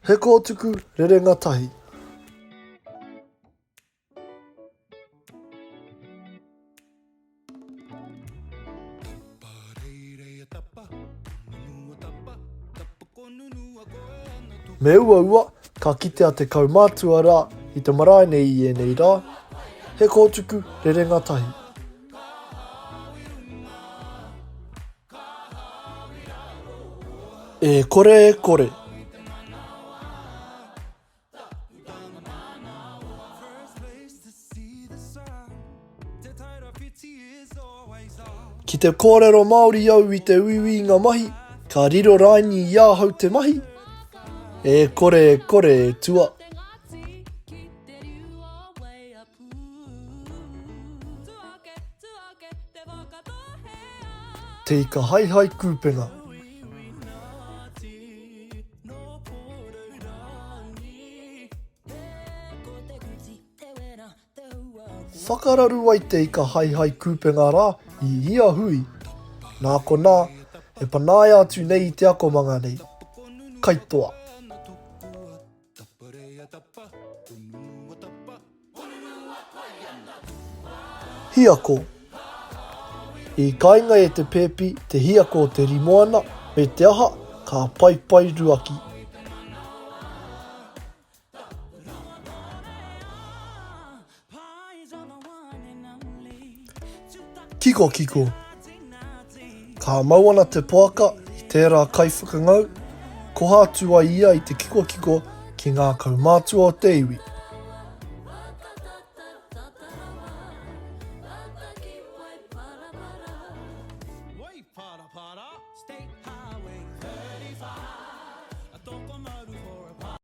He kōtuku rerenga tahi. Me uaua ka kitea te kaumātua rā i te marae nei i ēnei rā, he kōtuku rerenga tahi. E kore e kore. Ki te kōrero Māori au i te uiuinga mahi, ka riro raini i ahau te mahi? E kore e kore e tua. Te ika haehae kūpenga. Whakararu ai te ika haehae kūpenga rā i ia hui. Nā konā, e panaia atu nei i te akomanga nei. Kaitoa. Hiako. I kainga e te pēpi te hiako o te rimoana, me te aha, ka paipai ruaki. Kikokiko. Ka mau ana te poaka i tērā kaiwhakangau, koha atu ai ia i te kikokiko ki ngā kaumātua o te iwi.